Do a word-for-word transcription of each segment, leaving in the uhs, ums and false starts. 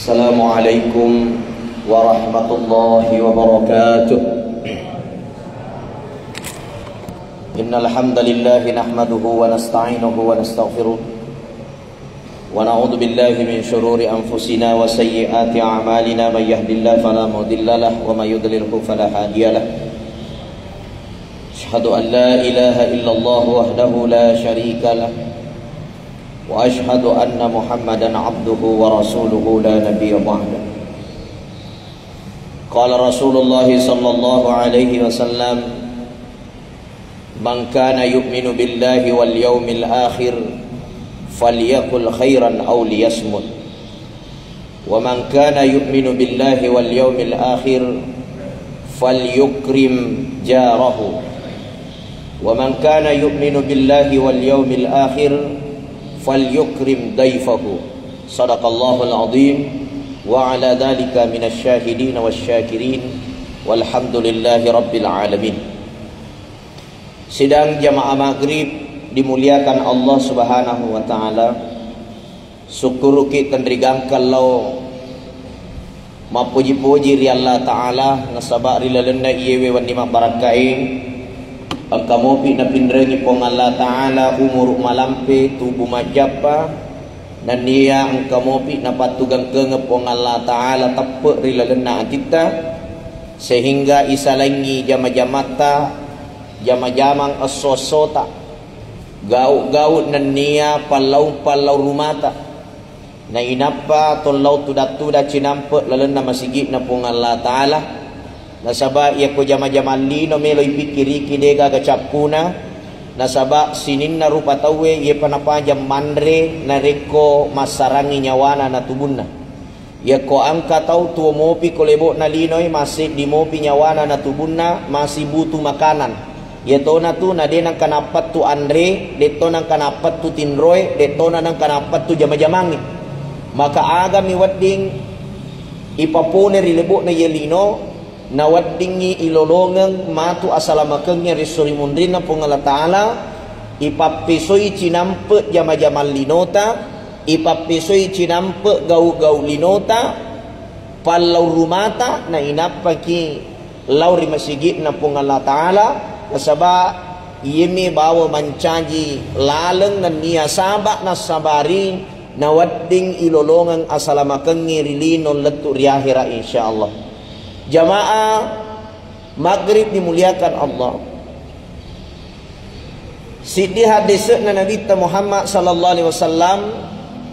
السلام عليكم ورحمة الله وبركاته. إن الحمد لله نحمده ونستعينه ونستغفره، ونعوذ بالله من شرور أنفسنا وسيئات أعمالنا. من يهد الله فلا مضل له، ومن يضلله فلا هادي له. أشهد أن لا إله إلا الله وحده لا شريك له، وأشهد أن محمدا عبده ورسوله لا نبي بعده. قال رسول الله صلى الله عليه وسلم: من كان يؤمن بالله واليوم الآخر فليقل خيرا أو ليصمت، ومن كان يؤمن بالله واليوم الآخر فليكرم جاره، ومن كان يؤمن بالله واليوم الآخر فليكرم ضيفه. صدق الله العظيم، وعلى ذلك من الشاهدين والشاكرين، والحمد لله رب العالمين. Sidang jamaah maghrib dimuliakan Allah Subhanahu wa Ta'ala, sukkuruki tenrigangka lao mappoji-poji ri Allah Ta'ala, nasaba ri lalenna iyewe wenni mabbarakkae engka mopi napinrengi Puang Allah Ta'ala umuru malampe, tubu majjappa, nenniya engka mopi napattugangkengeng Puang Allah Ta'ala teppe ri lalenna atitta, sehingga isalengngi jama-jamatta, jama-jamang esso-essota, gau-gau nenniya pallau-pallau rumata, nainappa tollau tuda-tuda cinampe lalenna masigi'na Puang Allah Ta'ala. Nasaba iyako jama-jamang lino melo ipikkiriki degaga cappuna, nasaba sininna rupa tauwe iyepa napajang manre narekko massarangi nyawana na tubunna. Yakko engka tau tuo mopi ko lebo'na linoe, masseddi mopi nyawana na tubunna, masibutu makanan. Iyatona tu na de nengka nappettu anre, detto nengka nappettu tinroe, dettona nengka nappettu jama-jamangnge. Maka agami wedding ipapole ri lebo'na iye lino, naweddingngi ilolongeng matu asalamakengnge ri esso ri munrinna Puang Allah Ta'ala, ipappesoi cinampe jama-jamang linota, ipappesoi cinampe gau-gau linota, pallau rumata, nainappaki lao ri masigi'na Puang Allah Ta'ala, nasaba iyemi bawa mancaji laleng nenniya saba nassabari nawedding ilolongeng asalamakengnge ri lino lettu ri ahera, insyaallah. Jamaah maghrib dimuliakan Allah. Siddi haddese'na Nabitta Muhammad sallallahu alaihi wasallam,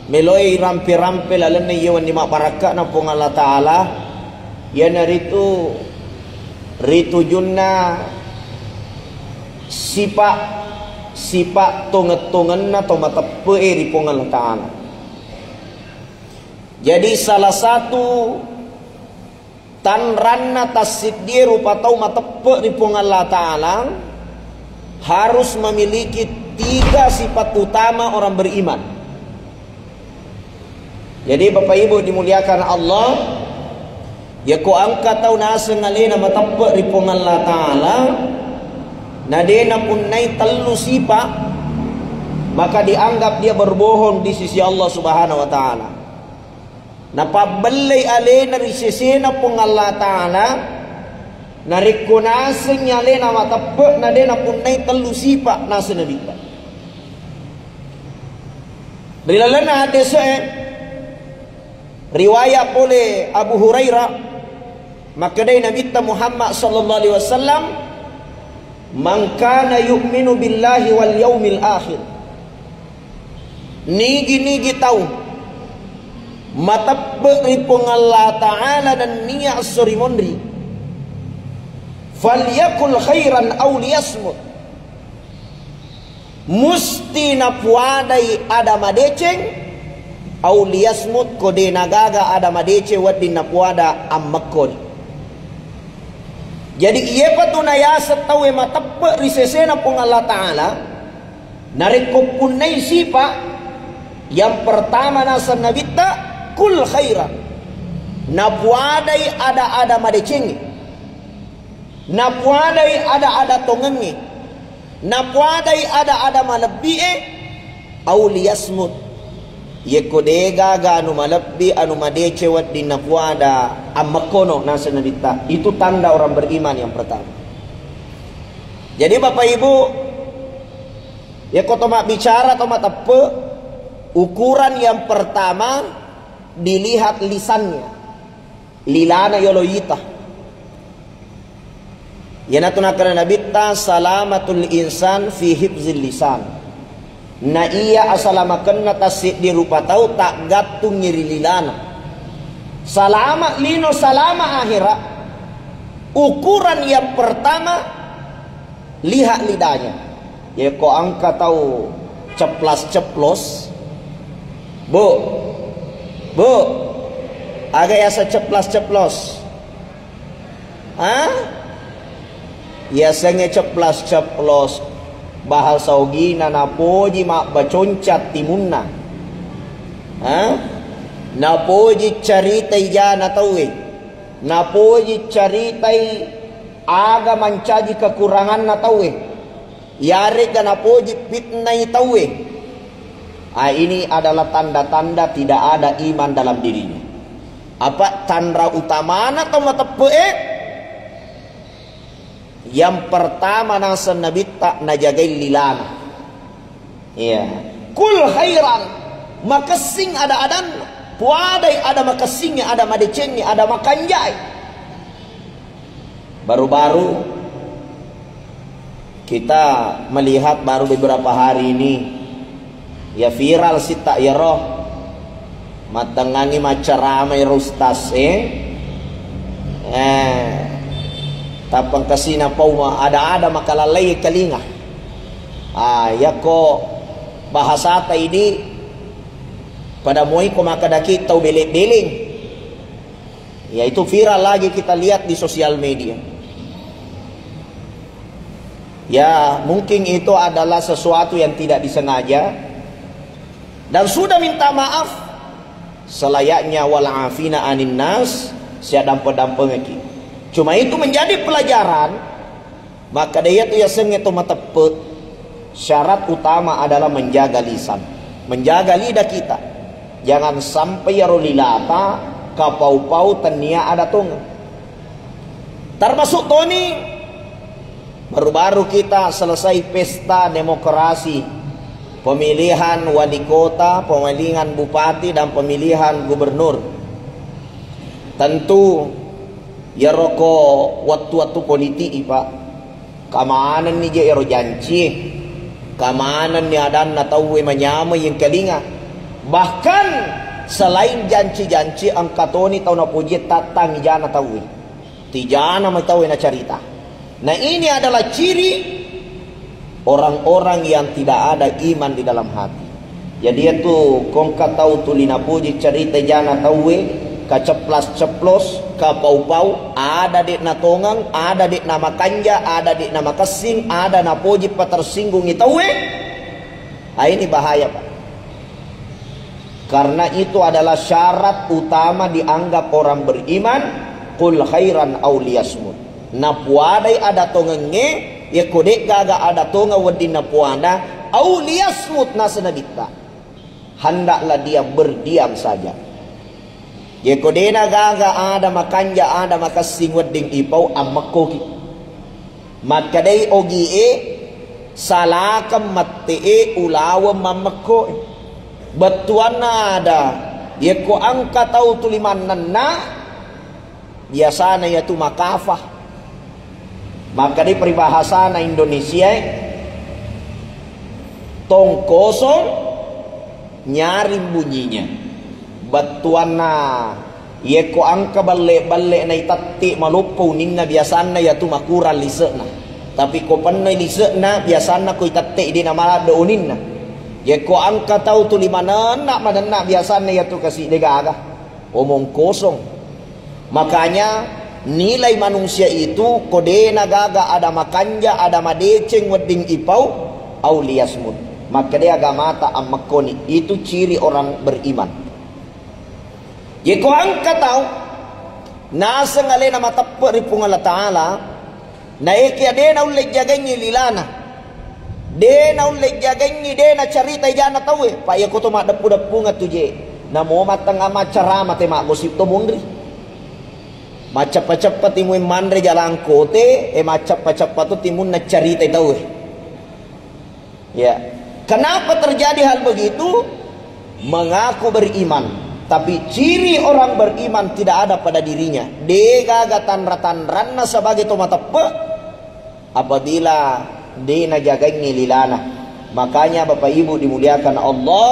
meloi rampe-rampe lalenna iye wenni mabbarakka'na Puang Allah Ta'ala, iyanaritu ritujunna sipa, sipa tongeng-tongenna to mateppe'e ri Puang Allah Ta'ala. Jadi salah satu tanranna tassiddie rupa tau mateppe ri Puang Allah Ta'ala harus memiliki tiga sifat utama orang beriman. Jadi Bapak Ibu dimuliakan Allah, yako engka tau naseng alena mateppe ri Puang Allah Ta'ala, na de napunnai tellu sipa, maka dianggap dia berbohong di sisi Allah Subhanahu wa Ta'ala. Napabbellei alena ri sesena Puang Allah Ta'ala, narekko nasengngi alena mateppe na de napunnai tellu sipa naseng Nabitta. Ri lalenna haddese'e, riwayat pole Abu Hurairah, makkedai Nabitta Muhammad sallallahu alaihi wasallam, "Man kana yu'minu billahi wal yaumil akhir." Nigi-nigi tau mateppe ri Puang Allah Ta'ala nenniya esso ri monri, falyakul khairan aw liyasmut. Musti napuadai ada madeceng, aw liyasmut, ko de nagaga ada madeceng wedding napuada ammekkoni. Jadi iyepa tu nayaseng tauwe mateppe ri sesena Puang Allah Ta'ala, narekko punnai sipa, yang pertama naseng Nabitta, kul khaira. Napuadai ada-ada madecengnge. Napuadai ada-ada tongengnge. Napuadai ada-ada malebbi'e, aw liyasmut. Yekko degaga anu malebbi, anu madeceng wedding napuada, ammekkono naseng Nabitta. Itu tanda orang beriman yang pertama. Jadi, Bapak Ibu, yekko to mabbicara, to mateppe, ukuran yang pertama dilihat lisannya. Lilana yolo ita. Iyanatu nakkeda Nabitta, "Salamatul insan fi hifzil lisan." Na iya asalamakenna tasseddi rupa tau taggattungngi ri lilana. Salama lino, salama ahera. Ukuran yang pertama, lihat lidahnya. Yekko engka tau ceplas-ceplos, Bu, Bu, aga yaseng ceplas-ceplos? Ha? Yasengnge ceplas-ceplos, bahasa ogina, napoji mabbaconca timunna. Ha? Napoji caritai jana tauwe. Napoji caritai aga mancaji kekuranganna tauwe. Yarega napoji fitnai tauwe. Ah, ini adalah tanda-tanda tidak ada iman dalam dirinya. Apa tanra utamana tau mateppe'e? Yang pertama naseng Nabitta, najagai lilana. Iya. Kul khairan, makessing ada-adanna. Puadai ada makessingnge, ada madecengnge, ada makanjai. Baru-baru kita melihat, baru beberapa hari ini, ya, viral sitta iyaro, mattengngangi maccarama iyaro ustaz e. Eh, tappengkasina pau ma-, ada-ada makalallai kalinga. Ah, yakko bahasata idi, pada moi ko makkadaki tau beleng-beleng. Ya, itu viral lagi kita lihat di sosial media. Ya, mungkin itu adalah sesuatu yang tidak disengaja dan sudah minta maaf. Selayaknya wal afina anin nas, siadampeng-dampengeki. Cuma itu menjadi pelajaran. Makkeda iyatu yasengnge to mateppe, syarat utama adalah menjaga lisan, menjaga lidah kita. Jangan sampai iyaro lilata kapau-pau tennia ada tongeng. Termasuk toni, baru-baru kita selesai pesta demokrasi, pemilihan wali kota, pemilihan bupati, dan pemilihan gubernur. Tentu iyaro ko wettu-wettu politik i, Pak, kamanenni je ero janci, kamanenni adanna tauwe manyameng yengkalinga. Bahkan selain janci-janci, engka toni tau napojie tattang ijana tauwe. Tijana mai tauwe nacarita. Nah, ini adalah ciri orang-orang yang tidak ada iman di dalam hati. Jadi, itu kongka tau tuli napuji cerita jana tauwe, kaceplas-ceplos, kapau-pau, ada dek natongeng, ada dek namakanja, ada dek namakessing, ada napuji patersinggungi tauwe. Ah, ini bahaya, Pak. Karena itu adalah syarat utama dianggap orang beriman, qul khairan au liyasmut. Napuadai ada tongengnge, yekko de'gaga ada tongeng wedding napuada, au liyasmut, naseng Nabitta. Hendaklah dia berdiam saja. Yekko de'na gaga ada makanja, ada makessing wedding ipau, ammekkoki. Makkedai ogie, salakeng mette'e ulaweng mammekkoe. Bettuanna ada, yekko engka tau tuli mannenna, biasana iyatu makafa. Makkedai peribahasana Indonesiae, tong kosong nyaring bunyinya. Bettuanna, yekko engka belle-belle naitette maloppo uninna, biasanna iyatu makurang lise'na. Tapi ko pennoi lise'na, biasanna ko itette de' namaladde uninna. Yekko engka tau tuli manenna, manenna, biasanna iyatu kasi de'gaga. Omong kosong. Makanya, nilai manusia itu, ko de'na gaga ada makanja, ada madeceng wedding ipau, au liyasmut. Makkedai agamata ammekkoni, itu ciri orang beriman. Yeko engka tau naseng alena mateppe ri Puang Allah Ta'ala, naekia de naulle jagengngi lilana, De naulle jagaingngi, de nacaritai jana tauwe. Pa iya ko to maddeppu-deppungeng tu je. Namo mattengnga maccarama te maggosip to munri. Maccappa-cappa timu manre jalangkote, e maccappa-cappa tu timunna caritai tauwe. Ya. Kenapa terjadi hal begitu? Mengaku beriman, tapi ciri orang beriman tidak ada pada dirinya. De gaga tanra-tanranna sebagai to mateppe, apabila de najagaingngi lilana. Makanya, Bapak Ibu dimuliakan Allah,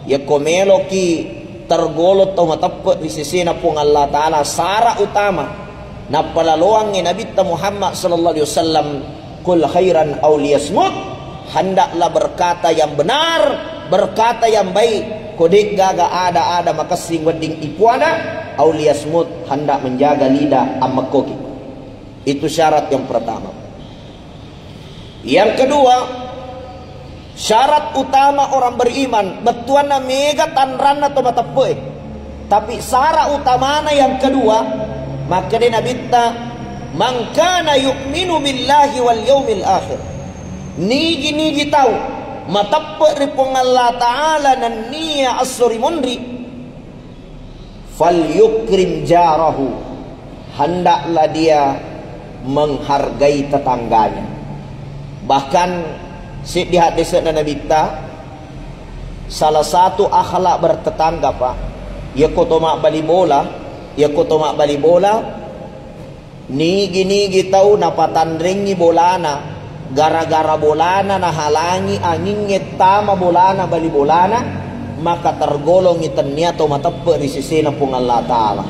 yakko meloki tergolong tau mateppe ri sesena Puang Allah Ta'ala, syarat utama nappalaloangngi Nabitta Muhammad sallallahu alaihi wasallam, "Qul khairan aw liyasmut," hendaklah berkata yang benar, berkata yang baik. Ko de'gaga ada-ada makessing wedding ipuada, aw liyasmut, hendak menjaga lidah, ammekkoki. Itu syarat yang pertama. Yang kedua, syarat utama orang beriman, bettuanna mega tanranna to mateppe'e. Tapi syarat utamana yang kedua, makkeda Nabitta, "Man kana yu'minu billahi wal yaumil akhir." Nigi-nigi tau mateppe ri Puang Allah Ta'ala nennia esso ri munri, "Falyukrim jarahu," hendaklah dia menghargai tetangganya. Bahkan seddi haddese'na Nabitta, salah satu akhlak bertetangga, Pak. Yakko to mabbali bola, yakko to mabbali bola, nigi-nigi tau napatanrengngi bolana, gara-gara bolana nahalangi angingnge tama bolana bali bolana, maka tergolongi tennia to mateppe ri sesena Puang Allah Ta'ala.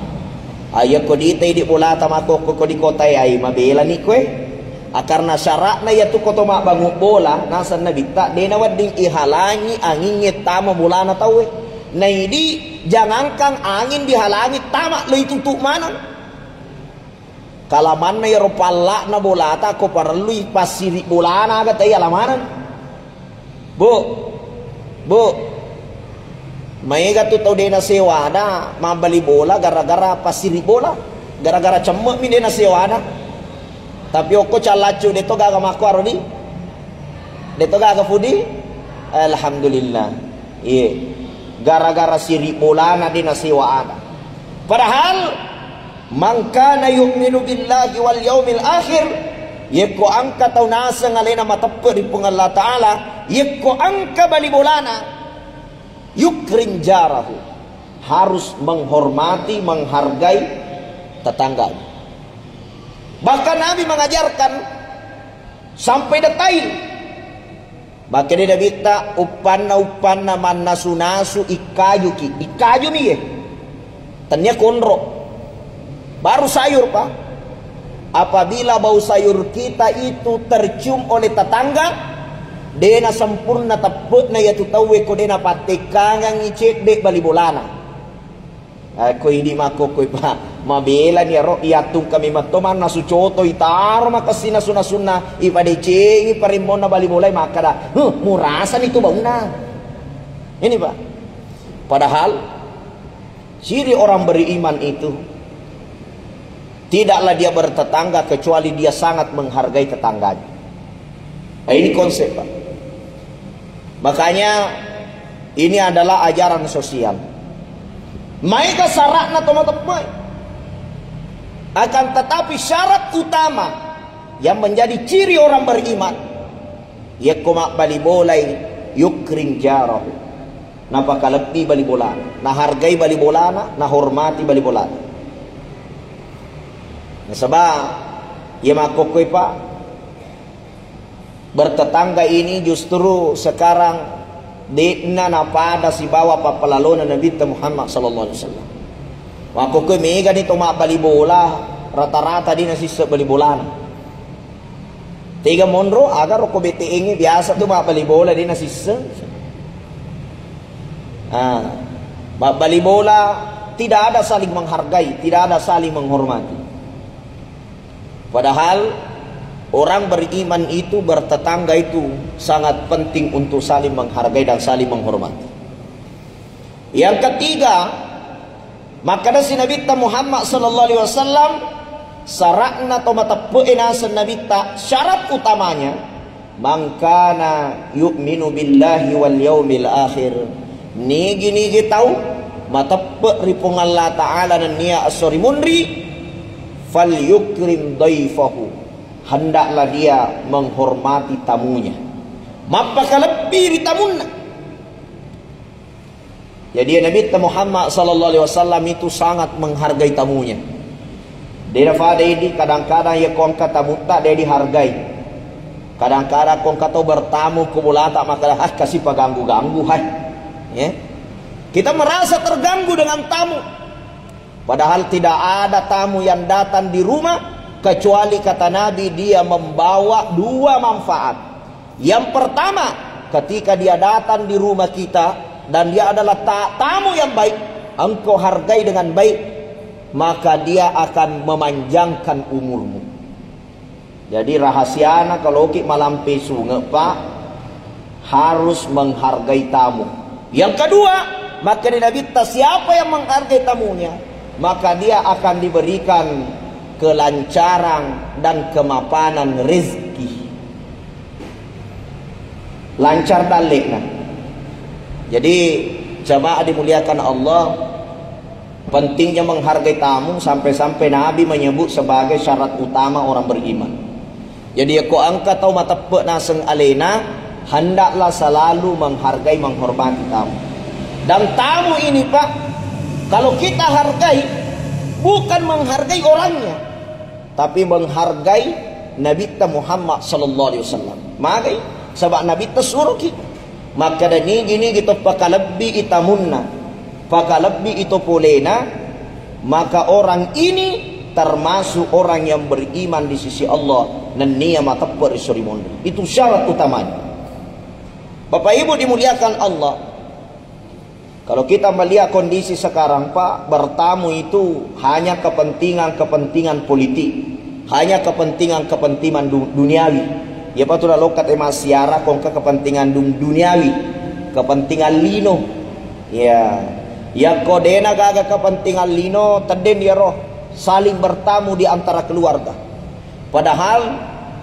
Ayakko ditai di bolata makkokko ko di kotae ai mabelani koe. Akarna syaratna yatu ko to mabbangung bola, naseng Nabitta, de nawedding ihalangi angingnge tama bolana tauwe. Naidi jangangkang angin dihalangi tama lo itutu maneng. Kalamanna iyaro palla'na bolata ko parellui passiri bolana aga tei alamaneng. Bu, Bu, maega tu tau de nasewa ada mabbali bola gara-gara passiri bola, gara-gara cemme'mi de nasewa ada. Tapi okko callaccu de to gaga makkuaro di, de to gaga fudi. Alhamdulillah. Iye. Gara-gara siri bolana de nasewa ada. Padahal, "Man kana yu'minu billahi wal yaumil akhir," yekko engka tau naseng alena mateppe ri Puang Allah Ta'ala, yekko engka bali bolana, "yukrim jarahu," harus menghormati, menghargai tetangganya. Bahkan Nabi mengajarkan sampai detail. Makkeda Nabitta, uppanna-uppanna mannasu-nasu ikkajuki. Ikkajumi ye. Tennia konro. Baru sayur, Pak. Apabila bau sayur kita itu tercium oleh tetangga, dena sempurna teppe'na yatu tauwe ko dena pattekkangangi cedde bali bolana. Eh, ko idi makkokkoe, Pak. Mabelani aro iyattungka memang to mannasu coto, itaro makessing nasu-nasunna, ipadecengi paremmonna bali bolae makkada, "Huh, murasani tu baunna." Ini, Pak. Padahal ciri orang beriman itu tidaklah dia bertetangga kecuali dia sangat menghargai tetangganya. Nah, ini konsep, Pak. Makanya ini adalah ajaran sosial. Maega syaratna to mateppe. Akan tetapi syarat utama yang menjadi ciri orang beriman, yekko mabbali bolai, yukrim jarahu. Napakalebbi bali bolana, nahargai bali bolana, nahormati bali bolana. Nasaba iya makkokkoe, Pak, bertetangga ini justru sekarang de'na napada sibawa pappalalona Nabitta Muhammad sallallahu alaihi wasallam. Makkokkoe megani to mabbali bola, rata-rata de nasisseng bali bolana. Tega monro, aga rokko B T N biasa tu mabbali bola de nasisseng. Ah, mabbali bola tidak ada saling menghargai, tidak ada saling menghormati. Padahal orang beriman itu bertetangga itu sangat penting untuk saling menghargai dan saling menghormati. Yang ketiga, makkadasi Nabitta Muhammad sallallahu alaihi wasallam, syaratna to mateppe'e naseng Nabitta, syarat utamanya Man kana yu'minu billahi wal yaumil akhir. Nigi-nigi tau mateppe' ri Puang Allah Ta'ala nennia esso ri munri, falyukrim dhaifahu. Hendaklah dia menghormati tamunya. Mappakalebbi ri tamunna. Jadi Nabitta Muhammad sallallahu alaihi wasallam itu sangat menghargai tamunya. Dia fada idi, kadang-kadang ya ko engka tamutta dia dihargai. Kadang-kadang ko engka tau bertamu ko bolata maka, "Ah, kasi paganggu-ganggu, hai." Ya. Kita merasa terganggu dengan tamu. Padahal tidak ada tamu yang datang di rumah kecuali kata Nabi dia membawa dua manfaat. Yang pertama, ketika dia datang di rumah kita dan dia adalah ta-, tamu yang baik, engkau hargai dengan baik, maka dia akan memanjangkan umurmu. Jadi rahasiana kalau ki malampe sunge, Pak, harus menghargai tamu. Yang kedua, maka di Nabitta, siapa yang menghargai tamunya, maka dia akan diberikan kelancaran dan kemapanan rezeki. Lancar dallekna. Jadi, jamaah dimuliakan Allah, pentingnya menghargai tamu sampai-sampai Nabi menyebut sebagai syarat utama orang beriman. Jadi, yakko engka tau mateppe' naseng alena, hendaklah selalu menghargai, menghormati tamu. Dan tamu ini, Pak, kalau kita hargai, bukan menghargai orangnya, tapi menghargai Nabitta Muhammad sallallahu alaihi wasallam. Magai? Saba' Nabitta suroki. Makkeda nigi-nigi to pakalebbi i tamunna, pakalebbi i to polena, maka orang ini termasuk orang yang beriman di sisi Allah, nennia mateppe' ri sorimonri. Itu syarat utamanya. Bapak Ibu dimuliakan Allah, kalau kita melihat kondisi sekarang, Pak, bertamu itu hanya kepentingan-kepentingan politik, hanya kepentingan-kepentingan du-, duniawi. Iyapa tu nalokka te massiara ko engka kepentingan dun-, duniawi, kepentingan lino. Ya, yakko dena gaga kepentingan lino, teddeng iyaro saling bertamu di antara keluarga. Padahal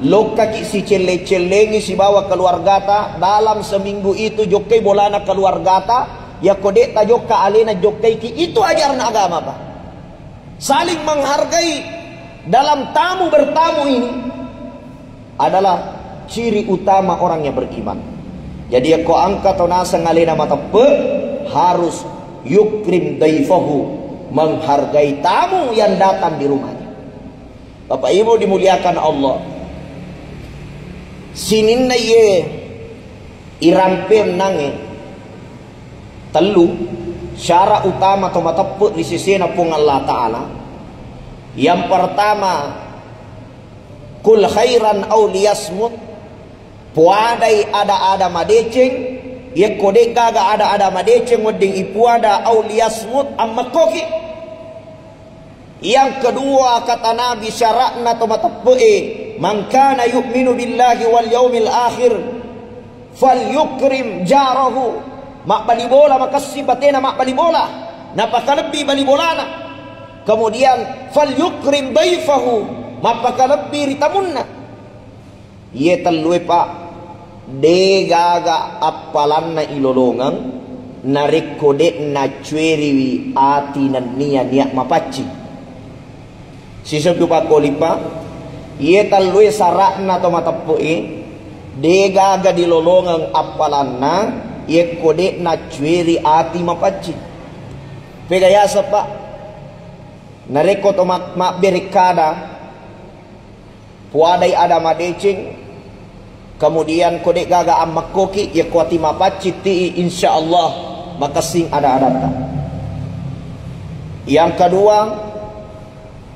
lokkaki sicelleng-cellengi sibawa keluargata, dalam seminggu itu jokkai bolana keluargata, yakko de' tajokka alena jokkaiki, itu ajaran agama, Pak. Saling menghargai dalam tamu bertamu ini adalah ciri utama orang yang beriman. Jadi yakko engka to naseng alena mateppe', harus yukrim daifahu, menghargai tamu yang datang di rumahnya. Bapak Ibu dimuliakan Allah. Sininna iye irampe ennangnge tellu syarat utama to mateppe' ri sesena Puang Allah Ta'ala. Yang pertama, kul khairan au liyasmut, poadai ada-ada madeceng, yakko de' gaga ada-ada madeceng wedding ipuada, au liyasmut, ammekkoki. Yang kedua, kata Nabi, syaratna to mateppe'e, "Man kana yu'minu billahi wal yaumil akhir, falyukrim jarahu." Mabbali bola makessing batena mabbali bola, napakalebbi bali bolana. Kemudian, "Falyukrim daifahu," mappakalebbi ri tamunna. Iye tellue, Pak, de' gaga appalanna ilolongeng narekko de' naccueriwi ati nennia nia' mapaccing. Sisebbu pakkoli, Pak, iye tellue sara'na to mateppe'e, de' gaga dilolongeng appalanna yekko de' naccueri ati mapaccing. Pega yaseng, Pak, narekko to ma-, mabbere kada, puadai ada madeceng, kemudian ko de' gaga ammekkoki, yakko ati mapaccing ti'i, insya Allah makessing ada-adatta. Yang kedua,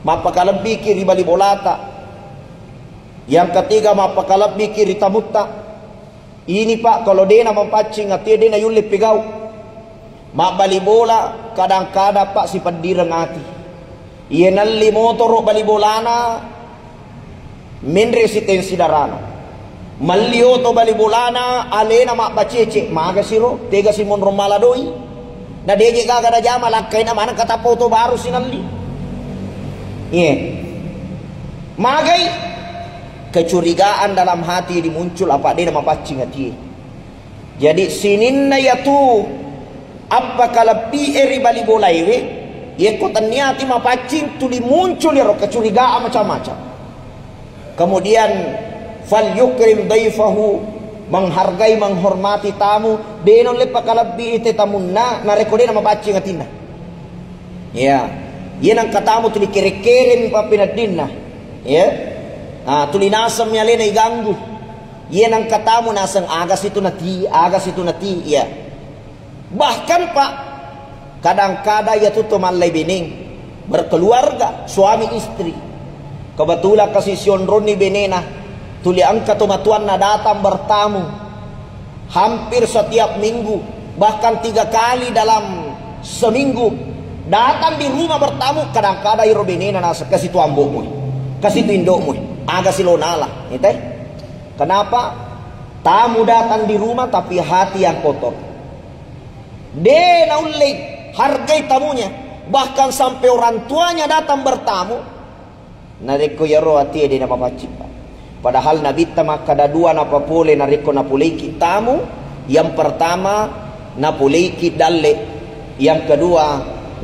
mappakalebbiki ri bali bolata. Yang ketiga, mappakalebbiki ri tamutta. Ini, Pak, kalau de' namapaccing atie, de' nayulle pegau. Mabbali bola kadang-kadang, Pak, sipeddireng ati. Iye nelli motoro bali bolana, menre si tensi darana. Melli oto bali bolana, alena mabbacece, magasiro, tega si monro mala doi. Na de' je gaga najama, lakkaina maneng katappa oto baru sinelli. Iye. Magai. Kecurigaan dalam hati dimuncul, apa de' namapaccing atie. Jadi sininna yatu appakalebbi'e ri bali bolaewe, yekko tennia ati mapaccing, tuli muncul iyaro kecurigaan macam-macam. Kemudian, "Falyukrim daifahu," menghargai, menghormati tamu, de' naulle pakalebbi'i te tamunna narekko de' namapaccing atinna. Ya, iya nengka tamu tuli kere-kereng pappeneddinna. Ya. Ah, tuli naseng mi alena iganggu. Iya nengka tamu naseng aga situ nati, aga situ nati, ya. Bahkan, Pak, kadang-kadang yatu to mallai beneng, berkeluarga, suami istri. Kebetulan kasi sionronni benena, tuli engka to matuanna datang bertamu. Hampir setiap minggu, bahkan tiga kali dalam seminggu, datang di rumah bertamu, kadang-kadang iro benena naseng, "Kasi tu ambo'mu, kasi tu indo'mu, aga silo nala." Ite? Kenapa? Tamu datang di rumah tapi hati yang kotor. De' naulle hargai tamunya. Bahkan sampai orang tuanya datang bertamu, narekko iyaro atie de' namapaccing, Pak. Padahal Nabitta makkada dua napapole narekko napoleiki tamu. Yang pertama, napoleiki dalle. Yang kedua,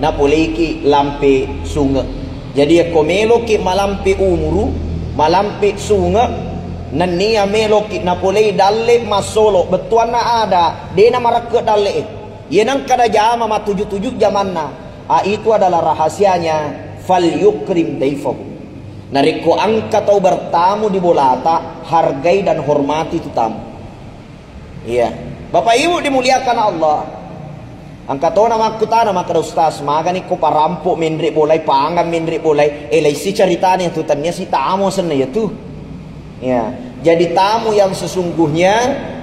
napoleiki lampe sunge. Jadi, yakko meloki malampe umuru, malampe sunge, nennia meloki napolei dalle massolo, bettuanna ada, de' namarekke dalle e. Iya nengka najama mattuju-tuju jamanna. Ah, itu adalah rahasianya, "Falyukrim daifahu." Narekko engka tau bertamu di bolata, hargai dan hormati tu tamu. Iya. Bapak Ibu dimuliakan Allah. Engka tona makkutana makkeda, "Ustaz, magani ko parampo menre bolai, pangang menre bolai, eh, laisi caritana tu, tennia si tamu asenna ya tu." Ya, jadi tamu yang sesungguhnya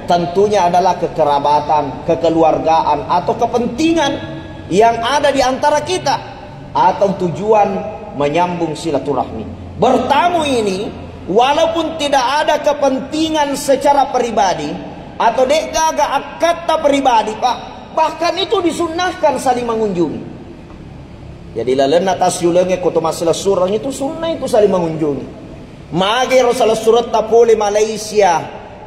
tentunya adalah kekerabatan, kekeluargaan, atau kepentingan yang ada di antara kita, atau tujuan menyambung silaturahmi. Bertamu ini, walaupun tidak ada kepentingan secara pribadi atau de'gaga akkatta pribadi, Pak, bahkan itu disunnahkan saling mengunjungi. Jadi lalenna tasiulengnge ko to massilessureng itu sunnah itu saling mengunjungi. Mage ro salessuretta pole Malaysia,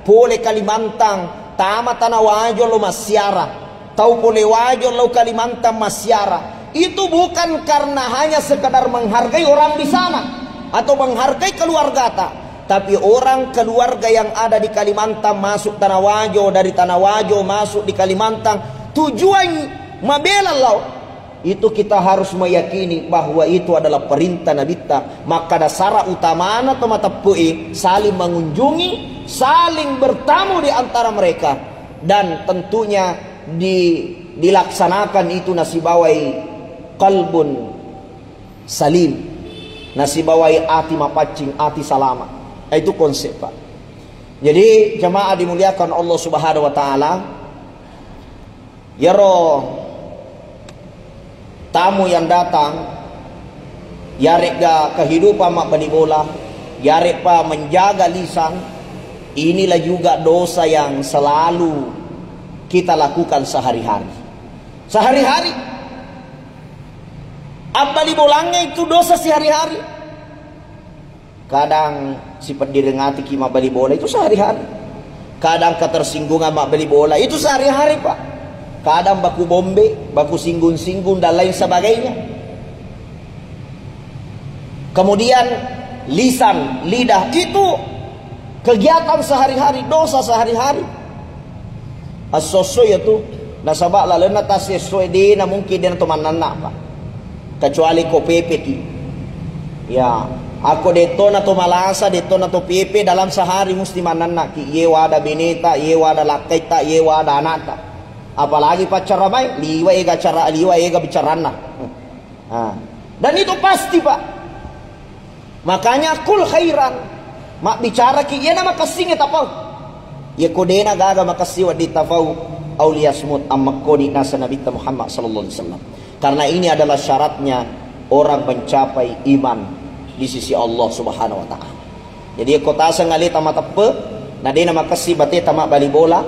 pole Kalimantan, tama tana Wajo lo massiara. Tau pole Wajo lo Kalimantan massiara. Itu bukan karena hanya sekedar menghargai orang di sana atau menghargai keluargata, tapi orang keluarga yang ada di Kalimantan masuk tana Wajo, dari tana Wajo masuk di Kalimantan, tujuan mabela lao. Itu kita harus meyakini bahwa itu adalah perintah Nabitta. Maka dasar utamana to mateppe'i saling mengunjungi, saling bertamu di antara mereka, dan tentunya di, dilaksanakan itu nasibawai qalbun salim, nasibawai ati mapaccing, ati salama. Itu konsep, Pak. Jadi jamaah dimuliakan Allah Subhanahu wa Ta'ala, iyaro tamu yang datang, yaregga kehidupan mabbali bola, yaregga menjaga lisan, inilah juga dosa yang selalu kita lakukan sehari-hari. Sehari-hari. Abbali bolangnge itu dosa sehari-hari. Kadang sipeddireng atiki mabbali bola itu sehari-hari. Kadang ketersinggungan mabbali bola itu sehari-hari, Pak. Kadang baku bombe, baku singgung-singgung dan lain sebagainya. Kemudian lisan, lidah itu kegiatan sehari-hari, dosa sehari-hari. Esso-esso iya tu, nasaba lalenna tassi essoe de na mungkin de na to mannanna, Pak. Kecuali ko pepeki. Ya, ako de to na to malasa, de to na to pepe, dalam sehari musti mannanna ki. Iye wada beneta, iye wada lakkaitta, iye wada anakta. Apalagi paccara mai, liwa ega cara, liwa ega bicaranna. Ah. Dan itu pasti, Pak. Makanya kul khairan. Mabbicara ki, iyana makessingnge tapau. Iya ko dena gaga makessing wedding tapau, au liyasmut, ammekkoni nasa Nabitta Muhammad sallallahu alaihi wasallam. Karena ini adalah syaratnya orang mencapai iman di sisi Allah Subhanahu wa Ta'ala. Jadi, ko taseng aleta mateppe, na dena makessing bateta mabbali bola,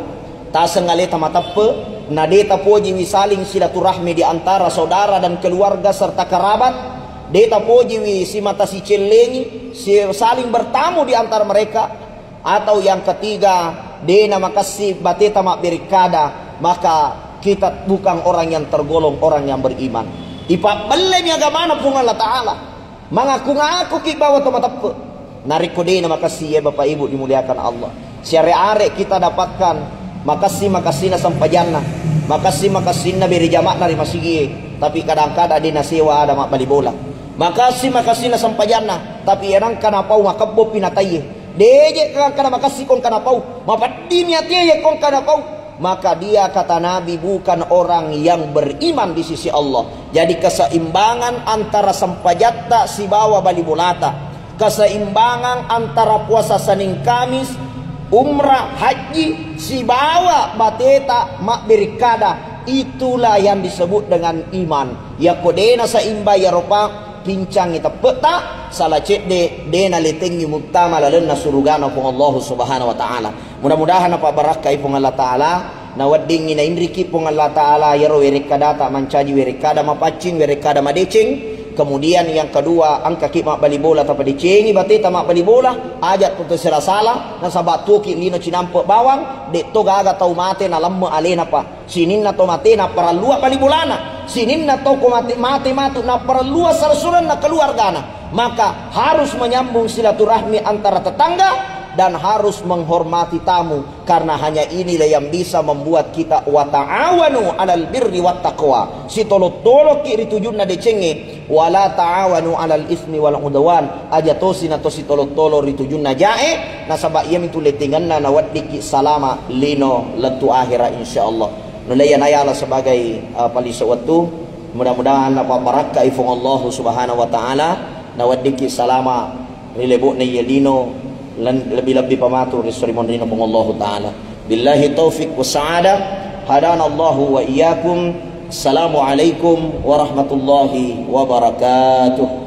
taseng aleta mateppe, na de tapojiwi saling silaturahmi di antara saudara dan keluarga serta kerabat, De' tapojiwi simata sicellengi, si-, saling bertamu di antara mereka, atau yang ketiga, de' namakessi bateta mabbirikkada, maka kita bukan orang yang tergolong orang yang beriman. Ipabbellemi agamana Puang Allah Ta'ala. Mangaku-ngakuki bawa to mateppe'. Narekko de' namakessi, ya Bapak Ibu dimuliakan Allah. Siare-are kita dapatkan makessi-makessina sempajanna, makessi-makessinna bere jama'na ri masigie, tapi kadang-kadang de' nasewa ada mabbali bola. Makessi-makessina sempajanna, tapi engka napau makebbo pinataie. De' je' engka namakessi ko engka napau, mapeddimi atie ye ko engka napau. Maka dia, kata Nabi, bukan orang yang beriman di sisi Allah. Jadi keseimbangan antara sempajatta sibawa bali bolata, keseimbangan antara puasa Senin Kamis, umrah, haji, sibawa bateta mabbirikkada, itulah yang disebut dengan iman. Yakko de' naseimbang iyaro pa, pincangngi teppe'ta, sala cedde', de' naletengngi muttama lalenna surugana Puang Allahu Subhanahu wa Ta'ala. Mudah-mudahan napabbarakkai Puang Allah Ta'ala, naweddingngi nainriki Puang Allah Ta'ala iyaro werekkadata mancaji werekkada mapaccing, werekkada madeceng. Kemudian yang kedua, engkaki mabbali bola, tapadecengi bateta mabbali bola, aja' to terserah salah, nasaba' tuoki lino cinampe' bawang, de' to gaga tau mate nalemme' alena pa. Sininna to mate napparellua bali bolana. Sininna to ko mate, mate matu napparellua salesurenna keluargana. Maka harus menyambung silaturahmi antara tetangga dan harus menghormati tamu, karena hanya inilah yang bisa membuat kita, wa ta'awanu 'alal birri wat taqwa. Sitolo-toloki ri tujunna decengnge, wala ta'awanu 'alal ismi wal udwan. Aja' tosi na tosi tolo-tolo ri tujunna jae, nasaba' iyamitu lettingenna naweddikki salama' lino lettu ahera, insyaallah. Nulle iyana yala sebagai, uh, palise' wettu. Mudah-mudahan napabbarakkai Puang Allahu Subhanahu wa Ta'ala, naweddikki salama' ri lebo'na iye lino, lan-, lebbi-lebbi pamatu ri sorimonrina Puang Allahu Ta'ala. Billahi taufiq wa sa'adah. Hadanallahu wa iyyakum. Assalamualaikum warahmatullahi wabarakatuh.